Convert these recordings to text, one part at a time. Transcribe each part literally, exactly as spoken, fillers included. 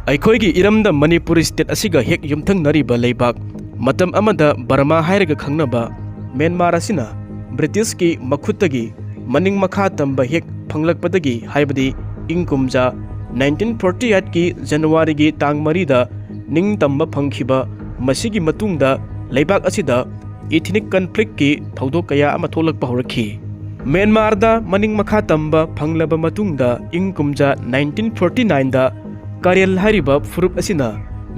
ꯑꯩꯈꯣꯏꯒꯤ ꯏꯔꯝꯗꯝ ꯃꯅꯤꯄꯨꯔ state ꯑꯁꯤꯒ ꯍꯦꯛ ꯌꯨꯝꯊꯪꯅꯔꯤꯕ ꯂꯩꯕꯥꯛ, ꯃꯇꯝ ꯑꯃꯗ ꯕꯔꯃꯥ ꯍꯥꯏꯔꯒ ꯈꯪꯅꯕ ꯃ꯭ꯌꯥꯟꯃꯥꯔ ꯑꯁꯤꯅ Britishꯀꯤ ꯃꯈꯨꯠꯇꯒꯤ ꯃꯅꯤꯡ ꯃꯈꯥ ꯇꯝꯕ ꯍꯦꯛ ꯐꯪꯂꯛꯄꯗꯒꯤ, ꯍꯥꯏꯕꯗꯤ ꯏꯪ ꯀꯨꯝꯖꯥ nineteen forty eightꯀꯤ Januaryꯒꯤ ꯇꯥꯡ ꯃꯔꯤꯗ ꯅꯤꯡꯇꯝꯕ ꯐꯪꯈꯤꯕ, ꯃꯁꯤꯒꯤ ꯃꯇꯨꯡꯗ ꯂꯩꯕꯥꯛ ꯑꯁꯤꯗ ethnic conflictꯀꯤ ꯊꯧꯗꯣꯛ ꯀꯌꯥ ꯑꯃ ꯊꯣꯛꯂꯛꯄ ꯍꯧꯔꯛꯈꯤ꯫ ꯃ꯭ꯌꯥꯟꯃꯥꯔꯗ ꯃꯅꯤꯡ ꯃꯈꯥ ꯇꯝꯕ ꯐꯪꯂꯕ ꯃꯇꯨꯡꯗ ꯏꯪ ꯀꯨꯝꯖꯥ nineteen forty nineꯗ ꯀꯥꯔꯦꯜ ꯍꯥꯏꯔꯤꯕ ꯐꯨꯔꯨꯞ ꯑꯁꯤꯅ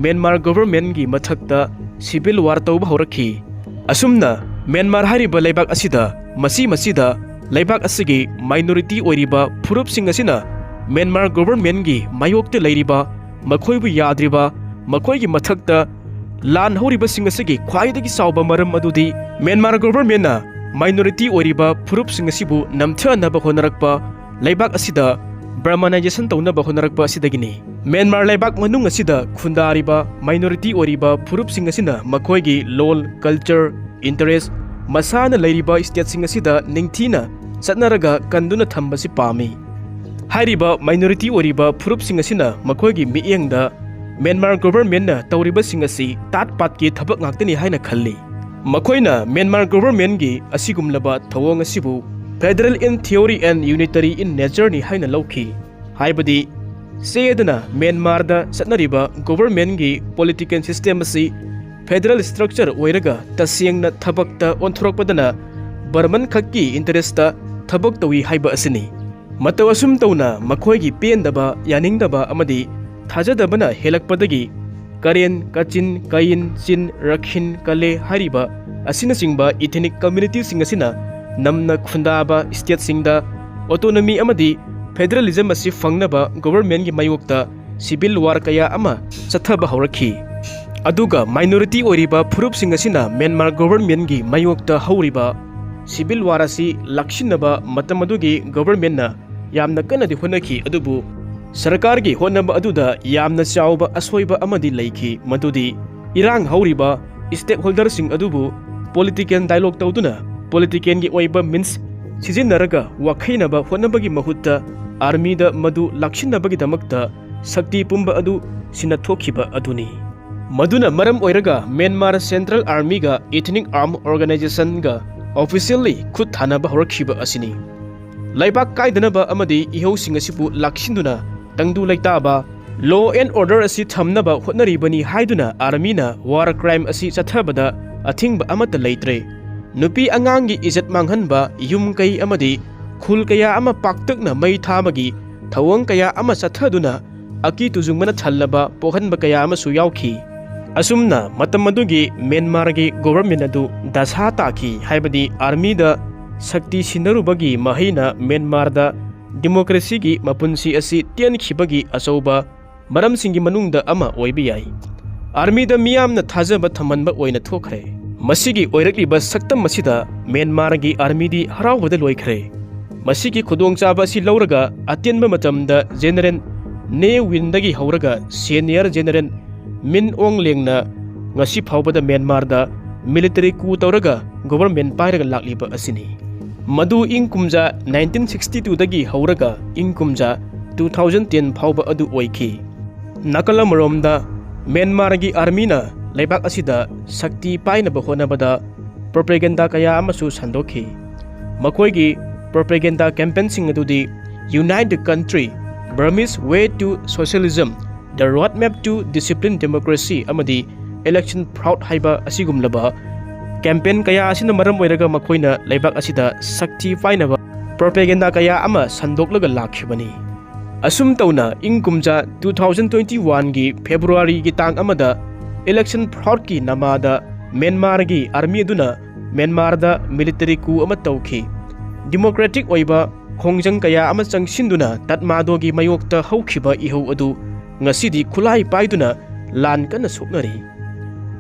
ꯃ꯭ꯌꯥꯟꯃꯥꯔ governmentꯀꯤ ꯃꯊꯛꯇ civil war ꯇꯧꯕ ꯍꯧꯔꯛꯈꯤ꯫ ꯑꯁꯨꯝꯅ ꯃ꯭ꯌꯥꯟꯃꯥꯔ ꯍꯥꯏꯔꯤꯕ ꯂꯩꯕꯥꯛ ꯑꯁꯤꯗ ꯃꯁꯤ ꯃꯁꯤꯗ ꯂꯩꯕꯥꯛ ꯑꯁꯤꯒꯤ minority ꯑꯣꯏꯔꯤꯕ ꯐꯨꯔꯨꯞꯁꯤꯡ ꯑꯁꯤꯅ ꯃ꯭ꯌꯥꯟꯃꯥꯔ governmentꯀꯤ ꯃꯥꯌꯣꯛꯇ ꯂꯩꯔꯤꯕ, ꯃꯈꯣꯏꯕꯨ ꯌꯥꯗ꯭ꯔꯤꯕ, ꯃꯈꯣꯏꯒꯤ ꯃꯊꯛꯇ ꯂꯥꯟ ꯍꯧꯔꯤꯕꯁꯤꯡ ꯑꯁꯤꯒꯤ ꯈ꯭ꯋꯥꯏꯗꯒꯤ ꯆꯥꯎꯕ ꯃꯔꯝ ꯑꯗꯨꯗꯤ ꯃ꯭ꯌꯥꯟꯃꯥꯔ governmentꯅ minority ꯑꯣꯏꯔꯤꯕ ꯐꯨꯔꯨꯞꯁꯤꯡ ꯑꯁꯤꯕꯨ ꯅꯝꯊꯅꯕ ꯍꯣꯠꯅꯔꯛꯄ, ꯂꯩꯕꯥꯛ ꯑꯁꯤꯗ Burmanization ꯇꯧꯅꯕ ꯍꯣꯠꯅꯔꯛꯄ ꯑꯁꯤꯗꯒꯤꯅꯤ꯫ ꯃ꯭ꯌꯥꯟꯃꯥꯔ ꯂꯩꯕꯥꯛ ꯃꯅꯨꯡ ꯑꯁꯤꯗ ꯈꯨꯟꯗꯥꯔꯤꯕ minority ꯑꯣꯏꯔꯤꯕ ꯐꯨꯔꯨꯞꯁꯤꯡ ꯑꯁꯤꯅ ꯃꯈꯣꯏꯒꯤ ꯂꯣꯜ, culture, interest, ꯃꯁꯥꯅ ꯂꯩꯔꯤꯕ statesꯤꯡ ꯑꯁꯤꯗ ꯅꯤꯡꯊꯤꯅ ꯆꯠꯅꯔꯒ ꯀꯟꯗꯨꯅ ꯊꯝꯕꯁꯤ ꯄꯥꯝꯃꯤ꯫ ꯍꯥꯏꯔꯤꯕ minority ꯑꯣꯏꯔꯤꯕ ꯐꯨꯔꯨꯞꯁꯤꯡ ꯑꯁꯤꯅ ꯃꯈꯣꯏꯒꯤ ꯃꯤꯠꯌꯦꯡꯗ ꯃ꯭ꯌꯥꯟꯃꯥꯔ governmentꯅ ꯇꯧꯔꯤꯕꯁꯤꯡ ꯑꯁꯤ ꯇꯥꯠ ꯄꯥꯠꯀꯤ ꯊꯕꯛ ꯉꯥꯛꯇꯅꯤ ꯍꯥꯏꯅ ꯈꯜꯂꯤ꯫ ꯃꯈꯣꯏꯅ ꯃ꯭ꯌꯥꯟꯃꯥꯔ governmentꯀꯤ ꯑꯁꯤꯒꯨꯝꯂꯕ ꯊꯧꯑꯣꯡ ꯑꯁꯤꯕꯨ federal in theory and unitary in natureꯅꯤ ꯍꯥꯏꯅ ꯂꯧꯈꯤ꯫ ꯍꯥꯏꯕꯗꯤ ꯆꯦꯗꯅ ꯃ꯭ꯌꯥꯟꯃꯥꯔꯗ ꯆꯠꯅꯔꯤꯕ governmentꯀꯤ political system ꯑꯁꯤ federal structure ꯑꯣꯏꯔꯒ ꯇꯁꯦꯡꯅ ꯊꯕꯛꯇ ꯑꯣꯟꯊꯣꯔꯛꯄꯗꯅ Burman ꯈꯛꯀꯤ interestꯇ ꯊꯕꯛ ꯇꯧꯏ ꯍꯥꯏꯕ ꯑꯁꯤꯅꯤ꯫ ꯃꯇꯧ ꯑꯁꯨꯝ ꯇꯧꯅ ꯃꯈꯣꯏꯒꯤ ꯄꯦꯟꯗꯕ, ꯌꯥꯅꯤꯡꯗꯕ ꯑꯃꯗꯤ ꯊꯥꯖꯗꯕꯅ ꯍꯦꯜꯂꯛꯄꯗꯒꯤ ꯀꯔꯦꯟ, ꯀꯆꯤꯟ, ꯀꯌꯤꯟ, ꯆꯤꯟ, ꯔꯈꯤꯟ, ꯀꯂꯦ ꯍꯥꯏꯔꯤꯕ ꯑꯁꯤꯅꯆꯤꯡꯕ ethnic communityꯁꯤꯡ ꯑꯁꯤꯅ ꯅꯝꯅ ꯈꯨꯟꯗꯥꯕ stateꯁꯤꯡꯗ autonomy ꯑꯃꯗꯤ federalism ꯑꯁꯤ ꯐꯪꯅꯕ governmentꯀꯤ ꯃꯥꯌꯣꯛꯇ civil war ꯀꯌꯥ ꯑꯃ ꯆꯠꯊꯕ ꯍꯧꯔꯛꯈꯤ꯫ ꯑꯗꯨꯒ minority ꯑꯣꯏꯔꯤꯕ ꯐꯨꯔꯨꯞꯁꯤꯡ ꯑꯁꯤꯅ ꯃ꯭ꯌꯥꯟꯃꯥꯔ governmentꯀꯤ ꯃꯥꯌꯣꯛꯇ ꯍꯧꯔꯤꯕ civil war ꯑꯁꯤ ꯂꯥꯛꯁꯤꯟꯅꯕ ꯃꯇꯝ ꯑꯗꯨꯒꯤ governmentꯅ ꯌꯥꯝꯅ ꯀꯟꯅꯗꯤ ꯍꯣꯠꯅꯈꯤ, ꯑꯗꯨꯕꯨ ꯁꯔꯀꯥꯔꯒꯤ ꯍꯣꯠꯅꯕ ꯑꯗꯨꯗ ꯌꯥꯝꯅ ꯆꯥꯎꯕ ꯑꯁꯣꯏꯕ ꯑꯃꯗꯤ ꯂꯩꯈꯤ, ꯃꯗꯨꯗꯤ ꯏꯔꯥꯡ ꯍꯧꯔꯤꯕ stakeholderꯁꯤꯡ ꯑꯗꯨꯕꯨ political dialogue ꯇꯧꯗꯨꯅ politicalꯒꯤ ꯑꯣꯏꯕ means ꯁꯤꯖꯤꯟꯅꯔꯒ ꯋꯥꯈꯩꯅꯕ ꯍꯣꯠꯅꯕꯒꯤ ꯃꯍꯨꯠꯇ armyꯗ ꯃꯗꯨ ꯂꯥꯛꯁꯤꯟꯅꯕꯒꯤꯗꯃꯛꯇ ꯁꯛꯇꯤ ꯄꯨꯝꯕ ꯑꯗꯨ ꯁꯤꯟꯅ ꯊꯣꯛꯈꯤꯕ ꯑꯗꯨꯅꯤ꯫ ꯃꯗꯨꯅ ꯃꯔꯝ ꯑꯣꯏꯔꯒ Myanmar Central Armyꯒ Ethnic Armed Organizationꯒ officially ꯈꯨꯠ ꯊꯥꯅꯕ ꯍꯧꯔꯛꯈꯤꯕ ꯑꯁꯤꯅꯤ꯫ ꯂꯩꯕꯥꯛ ꯀꯥꯏꯗꯅꯕ ꯑꯃꯗꯤ ꯏꯍꯧꯁꯤꯡ ꯑꯁꯤꯕꯨ ꯂꯥꯛꯁꯤꯟꯗꯨꯅ ꯇꯪꯗꯨ ꯂꯩꯇꯥꯕ, law and order ꯑꯁꯤ ꯊꯝꯅꯕ ꯍꯣꯠꯅꯔꯤꯕꯅꯤ ꯍꯥꯏꯗꯨꯅ armyꯅ war crime ꯑꯁꯤ ꯆꯠꯊꯕꯗ ꯑꯊꯤꯡꯕ ꯑꯃꯠꯇ ꯂꯩꯇ꯭ꯔꯦ꯫ ꯅꯨꯄꯤ ꯑꯉꯥꯡꯒꯤ ꯏꯖꯠ ꯃꯥꯡꯍꯟꯕ, ꯌꯨꯝ ꯀꯩ ꯑꯃꯗꯤ ꯈꯨꯜ ꯀꯌꯥ ꯑꯃ ꯄꯥꯛꯇꯛꯅ ꯃꯩ ꯊꯥꯕꯒꯤ ꯊꯧꯑꯣꯡ ꯀꯌꯥ ꯑꯃ ꯆꯠꯊꯗꯨꯅ ꯑꯀꯤ ꯇꯨꯖꯨꯡꯕꯅ ꯊꯜꯂꯕ ꯄꯣꯛꯍꯟꯕ ꯀꯌꯥ ꯑꯃꯁꯨ ꯌꯥꯎꯈꯤ꯫ ꯑꯁꯨꯝꯅ ꯃꯇꯝ ꯑꯗꯨꯒꯤ ꯃ꯭ꯌꯥꯟꯃꯥꯔꯒꯤ government ꯑꯗꯨ ꯗꯁꯥ ꯇꯥꯈꯤ, ꯍꯥꯏꯕꯗꯤ armyꯗ ꯁꯛꯇꯤ ꯁꯤꯟꯅꯔꯨꯕꯒꯤ ꯃꯍꯩꯅ ꯃ꯭ꯌꯥꯟꯃꯥꯔꯗ democracyꯒꯤ ꯃꯄꯨꯟꯁꯤ ꯑꯁꯤ ꯇꯦꯟꯈꯤꯕꯒꯤ ꯑꯆꯧꯕ ꯃꯔꯝꯁꯤꯡꯒꯤ ꯃꯅꯨꯡꯗ ꯑꯃ ꯑꯣꯏꯕ ꯌꯥꯏ꯫ Armyꯗ ꯃꯤꯌꯥꯝꯅ ꯊꯥꯖꯕ ꯊꯝꯍꯟꯕ ꯑꯣꯏꯅ ꯊꯣꯛꯈ꯭ꯔꯦ꯫ ꯃꯁꯤꯒꯤ ꯑꯣꯏꯔꯛꯂꯤꯕ ꯁꯛꯇꯝ ꯑꯁꯤꯗ ꯃ꯭ꯌꯥꯟꯃꯥꯔꯒꯤ armyꯗꯤ ꯍꯔꯥꯎꯕꯗ ꯂꯣꯏꯈ꯭ꯔꯦ꯫ ꯃꯁꯤꯒꯤ ꯈꯨꯗꯣꯡꯆꯥꯕ ꯑꯁꯤ ꯂꯧꯔꯒ ꯑꯇꯦꯟꯕ ꯃꯇꯝꯗ General Ne Winꯗꯒꯤ ꯍꯧꯔꯒ Senior General Min Aung Hlaingꯅ ꯉꯁꯤ ꯐꯥꯎꯕꯗ ꯃ꯭ꯌꯥꯟꯃꯥꯔꯗ military coup ꯇꯧꯔꯒ government ꯄꯥꯏꯔꯒ ꯂꯥꯛꯂꯤꯕ ꯑꯁꯤꯅꯤ꯫ ꯃꯗꯨ ꯏꯪ ꯀꯨꯝꯖꯥ nineteen sixty twoꯗꯒꯤ ꯍꯧꯔꯒ ꯏꯪ ꯀꯨꯝꯖꯥ two thousand ten ꯐꯥꯎꯕ ꯑꯗꯨ ꯑꯣꯏꯈꯤ꯫ ꯅꯥꯀꯜ ꯑꯃꯔꯣꯝꯗ ꯃ꯭ꯌꯥꯟꯃꯥꯔꯒꯤ armyꯅ ꯂꯩꯕꯥꯛ ꯑꯁꯤꯗ ꯁꯛꯇꯤ ꯄꯥꯏꯅꯕ ꯍꯣꯠꯅꯕꯗ propaganda ꯀꯌꯥ ꯑꯃꯁꯨ ꯁꯟꯗꯣꯛꯈꯤ꯫ ꯃꯈꯣꯏꯒꯤ propaganda campaignꯁꯤꯡ ꯑꯗꯨꯗꯤ Unite the Country, Burmese Way to Socialism, The Roadmap to Disciplined Democracy ꯑꯃꯗꯤ Election Fraud ꯍꯥꯏꯕ ꯑꯁꯤꯒꯨꯝꯂꯕ campaign ꯀꯌꯥ ꯑꯁꯤꯅ ꯃꯔꯝ ꯑꯣꯏꯔꯒ ꯃꯈꯣꯏꯅ ꯂꯩꯕꯥꯛ ꯑꯁꯤꯗ ꯁꯛꯇꯤ ꯄꯥꯏꯅꯕ propaganda ꯀꯌꯥ ꯑꯃ ꯁꯟꯗꯣꯛꯂꯒ ꯂꯥꯛꯈꯤꯕꯅꯤ꯫ ꯑꯁꯨꯝ ꯇꯧꯅ ꯏꯪ ꯀꯨꯝꯖꯥ two thousand twenty oneꯒꯤ Februaryꯒꯤ ꯇꯥꯡ ꯑꯃꯗ election fraudꯀꯤ ꯅꯃꯥꯗ ꯃ꯭ꯌꯥꯟꯃꯥꯔꯒꯤ army ꯑꯗꯨꯅ ꯃ꯭ꯌꯥꯟꯃꯥꯔꯗ military coup ꯑꯃ ꯇꯧꯈꯤ꯫ Democratic ꯑꯣꯏꯕ ꯈꯣꯡꯖꯪ ꯀꯌꯥ ꯑꯃ ꯆꯪꯁꯤꯟꯗꯨꯅ ꯇꯠꯃꯥꯗꯣꯒꯤ ꯃꯥꯌꯣꯛꯇ ꯍꯧꯈꯤꯕ ꯏꯍꯧ ꯑꯗꯨ ꯉꯁꯤꯗꯤ ꯈꯨꯠꯂꯥꯏ ꯄꯥꯏꯗꯨꯅ ꯂꯥꯟ ꯀꯟꯅ ꯁꯣꯛꯅꯔꯤ꯫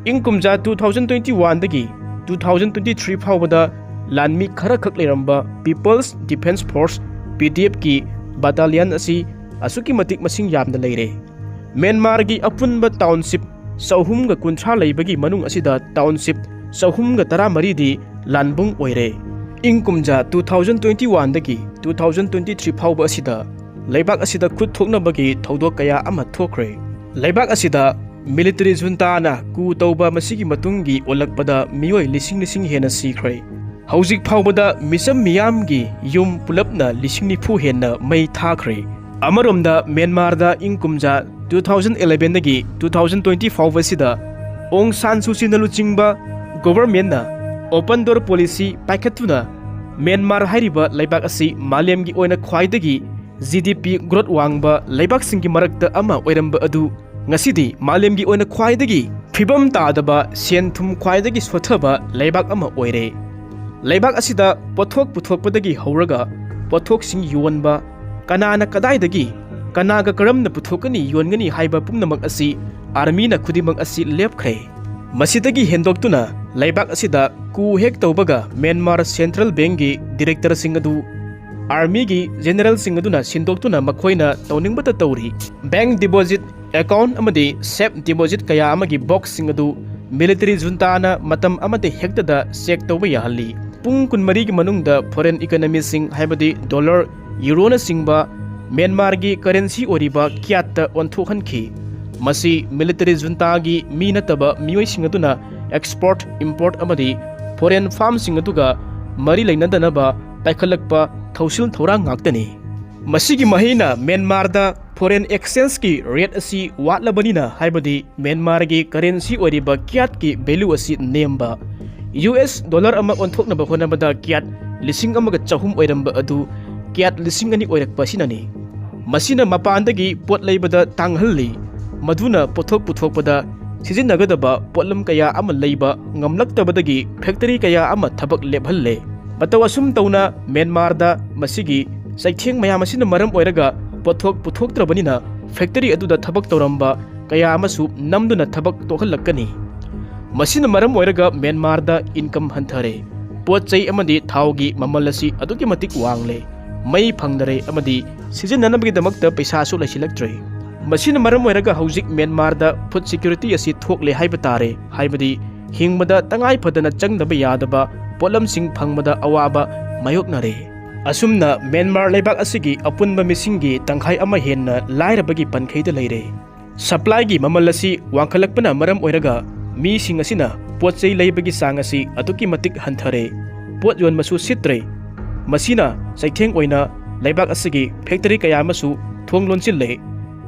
ꯏꯪ ꯀꯨꯝꯖꯥ two thousand twenty oneꯗꯒꯤ two thousand twenty three ꯐꯥꯎꯕꯗ ꯂꯥꯟꯃꯤ ꯈꯔꯈꯛ ꯂꯩꯔꯝꯕ People's Defence Force, PDFꯀꯤ battalion ꯑꯁꯤ ꯑꯁꯨꯛꯀꯤ ꯃꯇꯤꯛ ꯃꯁꯤꯡ ꯌꯥꯝꯅ ꯂꯩꯔꯦ꯫ ꯃ꯭ꯌꯥꯟꯃꯥꯔꯒꯤ ꯑꯄꯨꯟꯕ township ꯆꯍꯨꯝꯒ ꯀꯨꯟꯊ꯭ꯔꯥ ꯂꯩꯕꯒꯤ ꯃꯅꯨꯡ ꯑꯁꯤꯗ township ꯆꯍꯨꯝꯒ ꯇꯔꯥꯃꯔꯤꯗꯤ ꯂꯥꯟꯕꯨꯡ ꯑꯣꯏꯔꯦ꯫ ꯏꯪ ꯀꯨꯝꯖꯥ two thousand twenty oneꯗꯒꯤ two thousand twenty three ꯐꯥꯎꯕ ꯑꯁꯤꯗ ꯂꯩꯕꯥꯛ ꯑꯁꯤꯗ ꯈꯨꯠ ꯊꯣꯛꯅꯕꯒꯤ ꯊꯧꯗꯣꯛ ꯀꯌꯥ ꯑꯃ ꯊꯣꯛꯈ꯭ꯔꯦ꯫ ꯂꯩꯕꯥꯛ ꯑꯁꯤꯗ ꯃꯤꯂꯤꯇꯔꯤ ꯖꯨꯟꯇꯥꯅ ꯀꯨ ꯇꯧꯕ ꯃꯁꯤꯒꯤ ꯃꯇꯨꯡꯒꯤ ꯑꯣꯜꯂꯛꯄꯗ ꯃꯤꯑꯣꯏ ꯂꯤꯁꯤꯡ ꯂꯤꯁꯤꯡ ꯍꯦꯟꯅ ꯁꯤꯈ꯭ꯔꯦ꯫ ꯍꯧꯖꯤꯛ ꯐꯥꯎꯕꯗ ꯃꯤꯆꯝ ꯃꯤꯌꯥꯝꯒꯤ ꯌꯨꯝ ꯄꯨꯂꯞꯅ ꯂꯤꯁꯤꯡ ꯅꯤꯐꯨ ꯍꯦꯟꯅ ꯃꯩ ꯊꯥꯈ꯭ꯔꯦ꯫ ꯑꯃꯔꯣꯝꯗ ꯃ꯭ꯌꯥꯟꯃꯥꯔꯗ ꯏꯪ ꯀꯨꯝꯖꯥ two thousand eleven ꯗꯒꯤ two thousand twenty ꯐꯥꯎꯕꯁꯤꯗ ꯑꯣꯡ ꯁꯥꯟ ꯁꯨꯆꯤꯅ ꯂꯨꯆꯤꯡꯕ ꯒꯣꯚꯔꯟꯃꯦꯟꯠꯅ open door policy ꯄꯥꯏꯈꯠꯇꯨꯅ ꯃ꯭ꯌꯥꯟꯃꯥꯔ ꯍꯥꯏꯔꯤꯕ ꯂꯩꯕꯥꯛ ꯑꯁꯤ ꯃꯥꯂꯦꯝꯒꯤ ꯑꯣꯏꯅ ꯈ꯭ꯋꯥꯏꯗꯒꯤ G D P growth ꯋꯥꯡꯕ ꯂꯩꯕꯥꯛꯁꯤꯡꯒꯤ ꯃꯔꯛꯇ ꯑꯃ ꯑꯣꯏꯔꯝꯕ ꯑꯗꯨ ꯉꯁꯤꯗꯤ ꯃꯥꯂꯦꯝꯒꯤ ꯑꯣꯏꯅ ꯈ꯭ꯋꯥꯏꯗꯒꯤ ꯐꯤꯕꯝ ꯇꯥꯗꯕ, ꯁꯦꯟ ꯊꯨꯝ ꯈ꯭ꯋꯥꯏꯗꯒꯤ ꯁꯣꯠꯊꯕ ꯂꯩꯕꯥꯛ ꯑꯃ ꯑꯣꯏꯔꯦ꯫ ꯂꯩꯕꯥꯛ ꯑꯁꯤꯗ ꯄꯣꯠꯊꯣꯛ ꯄꯨꯊꯣꯛꯄꯗꯒꯤ ꯍꯧꯔꯒ ꯄꯣꯠꯊꯣꯛꯁꯤꯡ ꯌꯣꯟꯕ, ꯀꯅꯥꯅ ꯀꯗꯥꯏꯗꯒꯤ, ꯀꯅꯥꯒ ꯀꯔꯝꯅ ꯄꯨꯊꯣꯛꯀꯅꯤ, ꯌꯣꯟꯒꯅꯤ ꯍꯥꯏꯕ ꯄꯨꯝꯅꯃꯛ ꯑꯁꯤ ꯑꯥꯔꯃꯤꯅ ꯈꯨꯗꯤꯡꯃꯛ ꯑꯁꯤ ꯂꯦꯞꯈ꯭ꯔꯦ꯫ ꯃꯁꯤꯗꯒꯤ ꯍꯦꯟꯗꯣꯛꯇꯨꯅ ꯂꯩꯕꯥꯛ ꯑꯁꯤꯗ ꯀꯨ ꯍꯦꯛ ꯇꯧꯕꯒ ꯃ꯭ꯌꯥꯟꯃꯥꯔ ꯁꯦꯟꯇ꯭ꯔꯦꯜ ꯕꯦꯡꯛꯒꯤ ꯗꯤꯔꯦꯛꯇꯔꯁꯤꯡ ꯑꯗꯨ ꯑꯥꯔꯃꯤꯒꯤ ꯖꯦꯅꯔꯦꯜꯁꯤꯡ ꯑꯗꯨꯅ ꯁꯤꯟꯗꯣꯛꯇꯨꯅ ꯃꯈꯣꯏꯅ ꯇꯧꯅꯤꯡꯕꯇ ꯇꯧꯔꯤ꯫ ꯕꯦꯡꯛ ꯗꯤꯄꯣꯖꯤꯠ ꯑꯦꯀꯥꯎꯟꯠ ꯑꯃꯗꯤ ꯁꯦꯐ ꯗꯤꯄꯣꯖꯤꯠ ꯀꯌꯥ ꯑꯃꯒꯤ ꯕꯣꯛꯁꯁꯤꯡ ꯑꯗꯨ ꯃꯤꯂꯤꯇꯔꯤ ꯖꯨꯟꯇꯥꯅ ꯃꯇꯝ ꯑꯃꯠꯇ ꯍꯦꯛꯇꯗ ꯆꯦꯛ ꯇꯧꯕ ꯌꯥꯍꯜꯂꯤ꯫ ꯄꯨꯡ ꯀꯨꯟꯃꯔꯤꯒꯤ ꯃꯅꯨꯡꯗ ꯐꯣꯔꯦꯟ ꯏꯀꯣꯅꯣꯃꯤꯁꯤꯡ, ꯍꯥꯏꯕꯗꯤ ꯗꯣꯂꯔ, ꯌꯨꯔꯣꯅꯆꯤꯡꯕ ꯃ꯭ꯌꯥꯟꯃꯥꯔꯒꯤ ꯀꯔꯦꯟꯁꯤ ꯑꯣꯏꯔꯤꯕ ꯀ꯭ꯌꯥꯠꯇ ꯑꯣꯟꯊꯣꯛꯍꯟꯈꯤ꯫ ꯃꯁꯤ ꯃꯤꯂꯤꯇꯔꯤ ꯖꯨꯟꯇꯥꯒꯤ ꯃꯤ ꯅꯠꯇꯕ ꯃꯤꯑꯣꯏꯁꯤꯡ ꯑꯗꯨꯅ ꯑꯦꯛꯁꯄꯣꯔꯠ, ꯏꯝꯄꯣꯔꯠ ꯑꯃꯗꯤ ꯐꯣꯔꯦꯟ ꯐꯥꯔꯝꯁꯤꯡ ꯑꯗꯨꯒ ꯃꯔꯤ ꯂꯩꯅꯗꯅꯕ ꯄꯥꯏꯈꯠꯂꯛꯄ ꯊꯧꯁꯤꯜ ꯊꯧꯔꯥꯡ ꯉꯥꯛꯇꯅꯤ꯫ ꯃꯁꯤꯒꯤ ꯃꯍꯩꯅ ꯃ꯭ꯌꯥꯟꯃꯥꯔꯗ ꯐꯣꯔꯦꯟ ꯑꯦꯛꯁꯆꯦꯟꯖꯀꯤ ꯔꯦꯠ ꯑꯁꯤ ꯋꯥꯠꯂꯕꯅꯤꯅ, ꯍꯥꯏꯕꯗꯤ ꯃ꯭ꯌꯥꯟꯃꯥꯔꯒꯤ ꯀꯔꯦꯟꯁꯤ ꯑꯣꯏꯔꯤꯕ ꯀ꯭ꯌꯥꯠꯀꯤ ꯚꯦꯂꯨ ꯑꯁꯤ ꯅꯦꯝꯕ, ꯌꯨ ꯑꯦꯁ ꯗꯣꯂꯔ ꯑꯃ ꯑꯣꯟꯊꯣꯛꯅꯕ ꯍꯣꯠꯅꯕꯗ ꯀ꯭ꯌꯥꯠ ꯂꯤꯁꯤꯡ ꯑꯃꯒ ꯆꯍꯨꯝ ꯑꯣꯏꯔꯝꯕ ꯑꯗꯨ ꯀ꯭ꯌꯥꯠ ꯂꯤꯁꯤꯡ ꯑꯅꯤ ꯑꯣꯏꯔꯛꯄ ꯑꯁꯤꯅꯅꯤ꯫ ꯃꯁꯤꯅ ꯃꯄꯥꯟꯗꯒꯤ ꯄꯣꯠ ꯂꯩꯕꯗ ꯇꯥꯡꯍꯜꯂꯤ, ꯃꯗꯨꯅ ꯄꯣꯠꯊꯣꯛ ꯄꯨꯊꯣꯛꯄꯗ ꯁꯤꯖꯤꯟꯅꯒꯗꯕ ꯄꯣꯠꯂꯝ ꯀꯌꯥ ꯑꯃ ꯂꯩꯕ ꯉꯝꯂꯛꯇꯕꯗꯒꯤ ꯐꯦꯛꯇꯔꯤ ꯀꯌꯥ ꯑꯃ ꯊꯕꯛ ꯂꯦꯞꯍꯜꯂꯦ꯫ ꯃꯇꯧ ꯑꯁꯨꯝ ꯇꯧꯅ ꯃ꯭ꯌꯥꯟꯃꯥꯔꯗ ꯃꯁꯤꯒꯤ ꯆꯩꯊꯦꯡ ꯃꯌꯥꯝ ꯑꯁꯤꯅ ꯃꯔꯝ ꯑꯣꯏꯔꯒ ꯄꯣꯠꯊꯣꯛ ꯄꯨꯊꯣꯛꯇ꯭ꯔꯕꯅꯤꯅ ꯐꯦꯛꯇꯔꯤ ꯑꯗꯨꯗ ꯊꯕꯛ ꯇꯧꯔꯝꯕ ꯀꯌꯥ ꯑꯃꯁꯨ ꯅꯝꯗꯨꯅ ꯊꯕꯛ ꯇꯣꯛꯍꯜꯂꯛꯀꯅꯤ꯫ ꯃꯁꯤꯅ ꯃꯔꯝ ꯑꯣꯏꯔꯒ ꯃ꯭ꯌꯥꯟꯃꯥꯔꯗ ꯏꯟꯀꯝ ꯍꯟꯊꯔꯦ꯫ ꯄꯣꯠ ꯆꯩ ꯑꯃꯗꯤ ꯊꯥꯎꯒꯤ ꯃꯃꯜ ꯑꯁꯤ ꯑꯗꯨꯛꯀꯤ ꯃꯇꯤꯛ ꯋꯥꯡꯂꯦ꯫ ꯃꯩ ꯐꯪꯗꯔꯦ ꯑꯃꯗꯤ ꯁꯤꯖꯤꯟꯅꯅꯕꯒꯤꯗꯃꯛꯇ ꯄꯩꯁꯥꯁꯨ ꯂꯩꯁꯤꯜꯂꯛꯇ꯭ꯔꯦ꯫ ꯃꯁꯤꯅ ꯃꯔꯝ ꯑꯣꯏꯔꯒ ꯍꯧꯖꯤꯛ ꯃ꯭ꯌꯥꯟꯃꯥꯔꯗ ꯐꯨꯗ ꯁꯦꯀ꯭ꯌꯨꯔꯤꯇꯤ ꯑꯁꯤ ꯊꯣꯛꯂꯦ ꯍꯥꯏꯕ ꯇꯥꯔꯦ, ꯍꯥꯏꯕꯗꯤ ꯍꯤꯡꯕꯗ ꯇꯉꯥꯏ ꯐꯗꯅ ꯆꯪꯗꯕ ꯌꯥꯗꯕ ꯄꯣꯠꯂꯝꯁꯤꯡ ꯐꯪꯕꯗ ꯑꯋꯥꯕ ꯃꯥꯌꯣꯛꯅꯔꯦ꯫ ꯑꯁꯨꯝꯅ ꯃ꯭ꯌꯥꯟꯃꯥꯔ ꯂꯩꯕꯥꯛ ꯑꯁꯤꯒꯤ ꯑꯄꯨꯟꯕ ꯃꯤꯁꯤꯡꯒꯤ ꯇꯪꯈꯥꯏ ꯑꯃ ꯍꯦꯟꯅ ꯂꯥꯏꯔꯕꯒꯤ ꯄꯟꯈꯩꯗ ꯂꯩꯔꯦ꯫ Supplyꯒꯤ ꯃꯃꯜ ꯑꯁꯤ ꯋꯥꯡꯈꯠꯂꯛꯄꯅ ꯃꯔꯝ ꯑꯣꯏꯔꯒ ꯃꯤꯁꯤꯡ ꯑꯁꯤꯅ ꯄꯣꯠ ꯆꯩ ꯂꯩꯕꯒꯤ ꯆꯥꯡ ꯑꯁꯤ ꯑꯗꯨꯛꯀꯤ ꯃꯇꯤꯛ ꯍꯟꯊꯔꯦ꯫ ꯄꯣꯠ ꯌꯣꯟꯕꯁꯨ ꯁꯤꯠꯇ꯭ꯔꯦ꯫ ꯃꯁꯤꯅ ꯆꯩꯊꯦꯡ ꯑꯣꯏꯅ ꯂꯩꯕꯥꯛ ꯑꯁꯤꯒꯤ factory ꯀꯌꯥ ꯑꯃꯁꯨ ꯊꯣꯡ ꯂꯣꯟꯁꯤꯜꯂꯦ꯫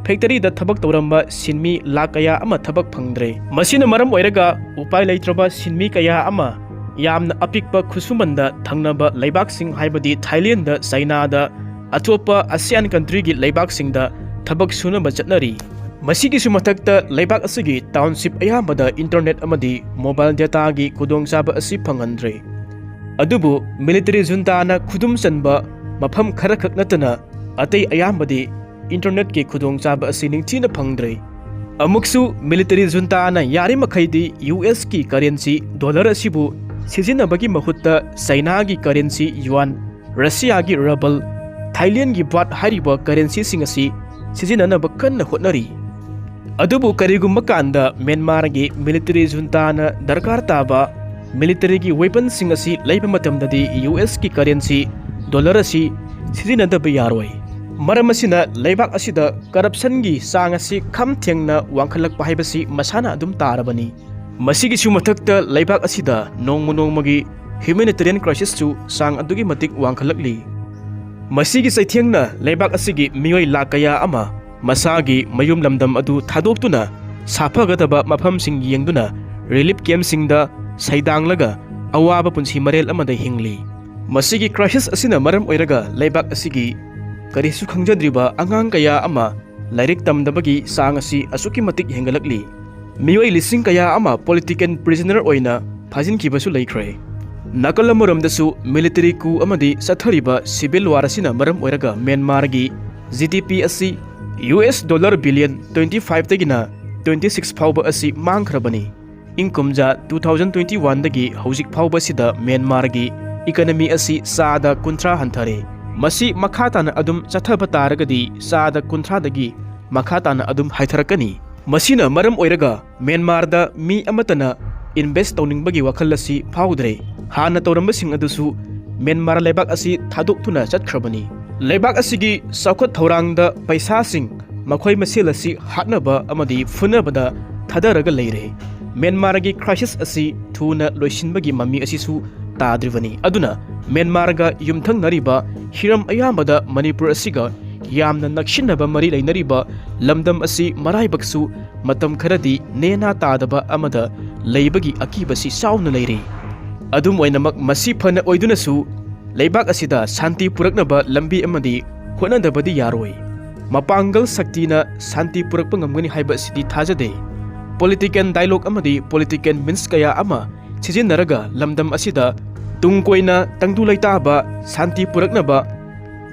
Factoryꯗ ꯊꯕꯛ ꯇꯧꯔꯝꯕ ꯁꯤꯟꯃꯤ ꯂꯥꯈ ꯀꯌꯥ ꯑꯃ ꯊꯕꯛ ꯐꯪꯗ꯭ꯔꯦ꯫ ꯃꯁꯤꯅ ꯃꯔꯝ ꯑꯣꯏꯔꯒ ꯎꯄꯥꯏ ꯂꯩꯇ꯭ꯔꯕ ꯁꯤꯟꯃꯤ ꯀꯌꯥ ꯑꯃ ꯌꯥꯝꯅ ꯑꯄꯤꯛꯄ ꯈꯨꯠꯁꯨꯃꯟꯗ ꯊꯪꯅꯕ ꯂꯩꯕꯥꯛꯁꯤꯡ, ꯍꯥꯏꯕꯗꯤ ꯊꯥꯏꯂꯦꯟꯗ, ꯆꯩꯅꯥꯗ, ꯑꯇꯣꯞꯄ ASEAN countryꯒꯤ ꯂꯩꯕꯥꯛꯁꯤꯡꯗ ꯊꯕꯛ ꯁꯨꯅꯕ ꯆꯠꯅꯔꯤ꯫ ꯃꯁꯤꯒꯤꯁꯨ ꯃꯊꯛꯇ, ꯂꯩꯕꯥꯛ ꯑꯁꯤꯒꯤ township ꯑꯌꯥꯝꯕꯗ internet ꯑꯃꯗꯤ mobile dataꯒꯤ ꯈꯨꯗꯣꯡꯆꯥꯕ ꯑꯁꯤ ꯐꯪꯍꯟꯗ꯭ꯔꯦ꯫ ꯑꯗꯨꯕꯨ military juntaꯅ ꯈꯨꯗꯨꯝ ꯆꯟꯕ ꯃꯐꯝ ꯈꯔꯈꯛ ꯅꯠꯇꯅ ꯑꯇꯩ ꯑꯌꯥꯝꯕꯗꯤ internetꯀꯤ ꯈꯨꯗꯣꯡꯆꯥꯕ ꯑꯁꯤ ꯅꯤꯡꯊꯤꯅ ꯐꯪꯗ꯭ꯔꯦ꯫ ꯑꯃꯨꯛꯁꯨ military juntaꯅ ꯌꯥꯔꯤꯃꯈꯩꯗꯤ USꯀꯤ currency dollar ꯑꯁꯤꯕꯨ ꯁꯤꯖꯤꯟꯅꯕꯒꯤ ꯃꯍꯨꯠꯇ ꯆꯩꯅꯥꯒꯤ currency yuan, ꯔꯁꯤꯌꯥꯒꯤ ruble, ꯊꯥꯏꯂꯦꯟꯒꯤ baht ꯍꯥꯏꯔꯤꯕ currencyꯁꯤꯡ ꯑꯁꯤ ꯁꯤꯖꯤꯟꯅꯅꯕ ꯀꯟꯅ ꯍꯣꯠꯅꯔꯤ꯫ ꯑꯗꯨꯕꯨ ꯀꯔꯤꯒꯨꯝꯕ ꯀꯥꯟꯗ ꯃ꯭ꯌꯥꯟꯃꯥꯔꯒꯤ military juntaꯅ ꯗꯔꯀꯥꯔ ꯇꯥꯕ militaryꯒꯤ weaponꯁꯤꯡ ꯑꯁꯤ ꯂꯩꯕ ꯃꯇꯝꯗꯗꯤ USꯀꯤ currency dollar ꯑꯁꯤ ꯁꯤꯖꯤꯟꯅꯗꯕ ꯌꯥꯔꯣꯏ꯫ ꯃꯔꯝ ꯑꯁꯤꯅ ꯂꯩꯕꯥꯛ ꯑꯁꯤꯗ corruptionꯒꯤ ꯆꯥꯡ ꯑꯁꯤ ꯈꯝ ꯊꯦꯡꯅ ꯋꯥꯡꯈꯠꯂꯛꯄ ꯍꯥꯏꯕꯁꯤ ꯃꯁꯥꯅ ꯑꯗꯨꯝ ꯇꯥꯔꯕꯅꯤ꯫ ꯃꯁꯤꯒꯤꯁꯨ ꯃꯊꯛꯇ ꯂꯩꯕꯥꯛ ꯑꯁꯤꯗ ꯅꯣꯡꯃ ꯅꯣꯡꯃꯒꯤ humanitarian crisisꯁꯨ ꯆꯥꯡ ꯑꯗꯨꯛꯀꯤ ꯃꯇꯤꯛ ꯋꯥꯡꯈꯠꯂꯛꯂꯤ꯫ ꯃꯁꯤꯒꯤ ꯆꯩꯊꯦꯡꯅ ꯂꯩꯕꯥꯛ ꯑꯁꯤꯒꯤ ꯃꯤꯑꯣꯏ ꯂꯥꯈ ꯀꯌꯥ ꯑꯃ ꯃꯁꯥꯒꯤ ꯃꯌꯨꯝ ꯂꯝꯗꯝ ꯑꯗꯨ ꯊꯥꯗꯣꯛꯇꯨꯅ ꯁꯥꯐꯒꯗꯕ ꯃꯐꯝꯁꯤꯡ ꯌꯦꯡꯗꯨꯅ relief campꯁꯤꯡꯗ ꯁꯩꯗꯥꯡꯂꯒ ꯑꯋꯥꯕ ꯄꯨꯟꯁꯤ ꯃꯔꯦꯜ ꯑꯃꯗ ꯍꯤꯡꯂꯤ꯫ ꯃꯁꯤꯒꯤ crisis ꯑꯁꯤꯅ ꯃꯔꯝ ꯑꯣꯏꯔꯒ ꯂꯩꯕꯥꯛ ꯑꯁꯤꯒꯤ ꯀꯔꯤꯁꯨ ꯈꯪꯖꯗ꯭ꯔꯤꯕ ꯑꯉꯥꯡ ꯀꯌꯥ ꯑꯃ ꯂꯥꯏꯔꯤꯛ ꯇꯝꯗꯕꯒꯤ ꯆꯥꯡ ꯑꯁꯤ ꯑꯁꯨꯛꯀꯤ ꯃꯇꯤꯛ ꯍꯦꯟꯒꯠꯂꯛꯂꯤ꯫ ꯃꯤꯑꯣꯏ ꯂꯤꯁꯤꯡ ꯀꯌꯥ ꯑꯃ political prisoner ꯑꯣꯏꯅ ꯐꯥꯖꯤꯟꯈꯤꯕꯁꯨ ꯂꯩꯈ꯭ꯔꯦ꯫ ꯅꯥꯀꯜ ꯑꯃꯔꯣꯝꯗꯁꯨ military coup ꯑꯃꯗꯤ ꯆꯠꯊꯔꯤꯕ civil war ꯑꯁꯤꯅ ꯃꯔꯝ ꯑꯣꯏꯔꯒ ꯃ꯭ꯌꯥꯟꯃꯥꯔꯒꯤ GDP ꯑꯁꯤ US dollar billion twenty fiveꯇꯒꯤꯅ twenty six ꯐꯥꯎꯕ ꯑꯁꯤ ꯃꯥꯡꯈ꯭ꯔꯕꯅꯤ꯫ ꯏꯪ ꯀꯨꯝꯖꯥ two thousand twenty oneꯗꯒꯤ ꯍꯧꯖꯤꯛ ꯐꯥꯎꯕꯁꯤꯗ ꯃ꯭ꯌꯥꯟꯃꯥꯔꯒꯤ economy ꯑꯁꯤ ꯆꯥꯗ ꯀꯨꯟꯊ꯭ꯔꯥ ꯍꯟꯊꯔꯦ꯫ ꯃꯁꯤ ꯃꯈꯥ ꯇꯥꯅ ꯑꯗꯨꯝ ꯆꯠꯊꯕ ꯇꯥꯔꯒꯗꯤ ꯆꯥꯗ ꯀꯨꯟꯊ꯭ꯔꯥꯗꯒꯤ ꯃꯈꯥ ꯇꯥꯅ ꯑꯗꯨꯝ ꯍꯥꯏꯊꯔꯛꯀꯅꯤ꯫ ꯃꯁꯤꯅ ꯃꯔꯝ ꯑꯣꯏꯔꯒ ꯃ꯭ꯌꯥꯟꯃꯥꯔꯗ ꯃꯤ ꯑꯃꯠꯇꯅ invest ꯇꯧꯅꯤꯡꯕꯒꯤ ꯋꯥꯈꯜ ꯑꯁꯤ ꯐꯥꯎꯗ꯭ꯔꯦ꯫ ꯍꯥꯟꯅ ꯇꯧꯔꯝꯕꯁꯤꯡ ꯑꯗꯨꯁꯨ ꯃ꯭ꯌꯥꯟꯃꯥꯔ ꯂꯩꯕꯥꯛ ꯑꯁꯤ ꯊꯥꯗꯣꯛꯇꯨꯅ ꯆꯠꯈ꯭ꯔꯕꯅꯤ꯫ ꯂꯩꯕꯥꯛ ꯑꯁꯤꯒꯤ ꯆꯥꯎꯈꯠ ꯊꯧꯔꯥꯡꯗ ꯄꯩꯁꯥꯁꯤꯡ ꯃꯈꯣꯏ ꯃꯁꯦꯜ ꯑꯁꯤ ꯍꯥꯠꯅꯕ ꯑꯃꯗꯤ ꯐꯨꯅꯕꯗ ꯊꯥꯗꯔꯒ ꯂꯩꯔꯦ꯫ ꯃ꯭ꯌꯥꯟꯃꯥꯔꯒꯤ crisis ꯑꯁꯤ ꯊꯨꯅ ꯂꯣꯏꯁꯤꯟꯕꯒꯤ ꯃꯃꯤ ꯑꯁꯤꯁꯨ ꯇꯥꯗ꯭ꯔꯤꯕꯅꯤ꯫ ꯑꯗꯨꯅ ꯃ꯭ꯌꯥꯟꯃꯥꯔꯒ ꯌꯨꯝꯊꯪꯅꯔꯤꯕ ꯍꯤꯔꯝ ꯑꯌꯥꯝꯕꯗ ꯃꯅꯤꯄꯨꯔ ꯑꯁꯤꯒ ꯌꯥꯝꯅ ꯅꯛꯁꯤꯟꯅꯕ ꯃꯔꯤ ꯂꯩꯅꯔꯤꯕ ꯂꯝꯗꯝ ꯑꯁꯤ ꯃꯔꯥꯏꯕꯛꯁꯨ ꯃꯇꯝ ꯈꯔꯗꯤ ꯅꯦꯅꯥ ꯇꯥꯗꯕ ꯑꯃꯗ ꯂꯩꯕꯒꯤ ꯑꯀꯤꯕꯁꯤ ꯆꯥꯎꯅ ꯂꯩꯔꯤ꯫ ꯑꯗꯨꯝ ꯑꯣꯏꯅꯃꯛ, ꯃꯁꯤ ꯐꯅ ꯑꯣꯏꯗꯨꯅꯁꯨ ꯂꯩꯕꯥꯛ ꯑꯁꯤꯗ ꯁꯥꯟꯇꯤ ꯄꯨꯔꯛꯅꯕ ꯂꯝꯕꯤ ꯑꯃꯗꯤ ꯍꯣꯠꯅꯗꯕꯗꯤ ꯌꯥꯔꯣꯏ꯫ ꯃꯄꯥꯡꯒꯜ ꯁꯛꯇꯤꯅ ꯁꯥꯟꯇꯤ ꯄꯨꯔꯛꯄ ꯉꯝꯒꯅꯤ ꯍꯥꯏꯕ ꯑꯁꯤꯗꯤ ꯊꯥꯖꯗꯦ꯫ Political dialogue ꯑꯃꯗꯤ political means ꯀꯌꯥ ꯑꯃ ꯁꯤꯖꯤꯟꯅꯔꯒ ꯂꯝꯗꯝ ꯑꯁꯤꯗ ꯇꯨꯡ ꯀꯣꯏꯅ ꯇꯪꯗꯨ ꯂꯩꯇꯥꯕ ꯁꯥꯟꯇꯤ ꯄꯨꯔꯛꯅꯕ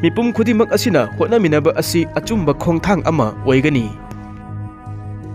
ꯃꯤꯄꯨꯝ ꯈꯨꯗꯤꯡꯃꯛ ꯑꯁꯤꯅ ꯍꯣꯠꯅꯃꯤꯟꯅꯕ ꯑꯁꯤ ꯑꯆꯨꯝꯕ ꯈꯣꯡꯊꯥꯡ ꯑꯃ ꯑꯣꯏꯒꯅꯤ꯫